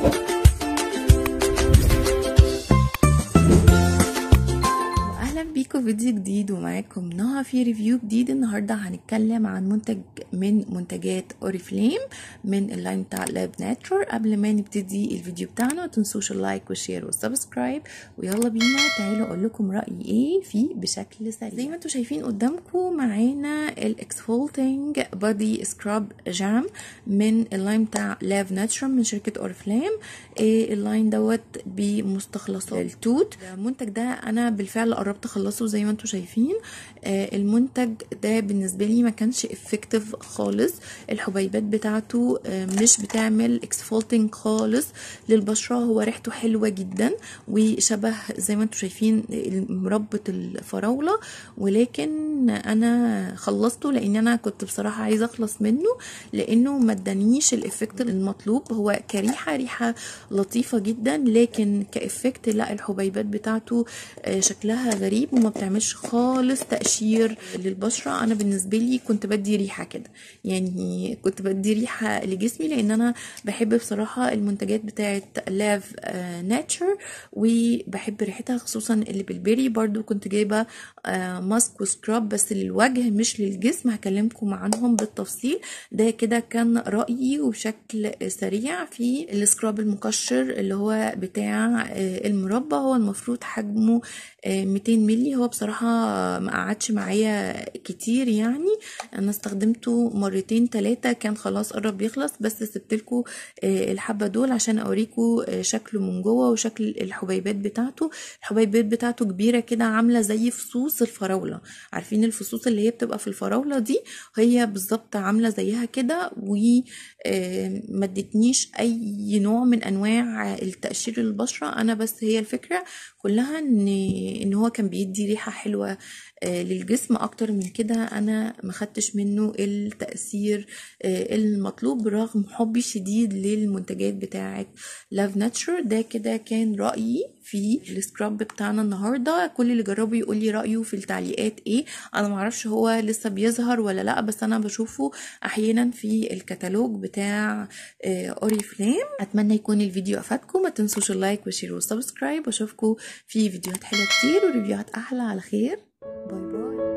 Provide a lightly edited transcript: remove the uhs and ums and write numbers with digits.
واهلا بيكم فيديو جديد ومعاكم نهى في review جديد. النهارده هنتكلم عن منتج من منتجات اوريفليم من ال line بتاع Love Nature. قبل ما نبتدي الفيديو بتاعنا ما تنسوش ال like وال share وال subscribe، ويلا بينا تعالوا اقول لكم رايي ايه فيه بشكل سريع. زي ما انتم شايفين قدامكم معانا ال exfoliating body scrub jam من ال line بتاع Love Nature من شركة اوريفليم. ال line دوت بمستخلصات التوت. المنتج ده انا بالفعل قربت اخلصه زي ما انتم شايفين. المنتج ده بالنسبة لي ما كانش effective خالص. الحبيبات بتاعته مش بتعمل exfoliating خالص للبشره. هو ريحته حلوة جدا وشبه زي ما انتم شايفين مربى الفراوله، ولكن انا خلصته لان انا كنت بصراحة عايزه اخلص منه لانه ما ادانيش ال effect المطلوب. هو كريحه ريحه لطيفة جدا، لكن ك effect لا، الحبيبات بتاعته شكلها غريب وما بتعملش خالص تقشير للبشره. انا بالنسبة لي كنت بدي ريحه كده، يعني كنت بدي ريحه لجسمي لان انا بحب بصراحة المنتجات بتاعه Love Nature وبحب ريحتها، خصوصا اللي بال berry. برضو كنت جايبه mask و scrub بس للوجه مش للجسم، هكلمكم عنهم بالتفصيل. ده كده كان رايي وبشكل سريع في ال scrub المقشر اللي هو بتاع المربى. هو المفروض حجمه 200 ملي. هو بصراحة ما قعدش معايا كتير، يعني انا استخدمته مرتين ثلاثة كان خلاص قرب يخلص، بس سبتلكوا الحبة دول عشان اوريكوا شكله من جوه وشكل الحبيبات بتاعته. الحبيبات بتاعته كبيرة كده، عاملة زي فصوص الفراولة. عارفين الفصوص اللي هي بتبقى في الفراولة دي؟ هي بالظبط عاملة زيها كده، وما ادتنيش اي نوع من انواع التقشير للبشرة. انا بس هي الفكرة كلها ان هو كان بيدي ريحة حلوة للجسم، اكتر من كده انا ما خدتش منه التأثير المطلوب رغم حبي الشديد للمنتجات بتاعه Love Nature. ده كده كان رأيي في ال scrub بتاعنا النهارده. كل اللي جربه يقول لي رأيه في التعليقات ايه. انا معرفش هو لسه بيظهر ولا لا، بس انا بشوفه احيانا في الكتالوج بتاع اوريفليم. اتمنى يكون الفيديو افادكم. ما تنسوش ال like وال share وال subscribe، واشوفكم في فيديوهات حلوة كتير و review هات احلى. على خير، bye bye.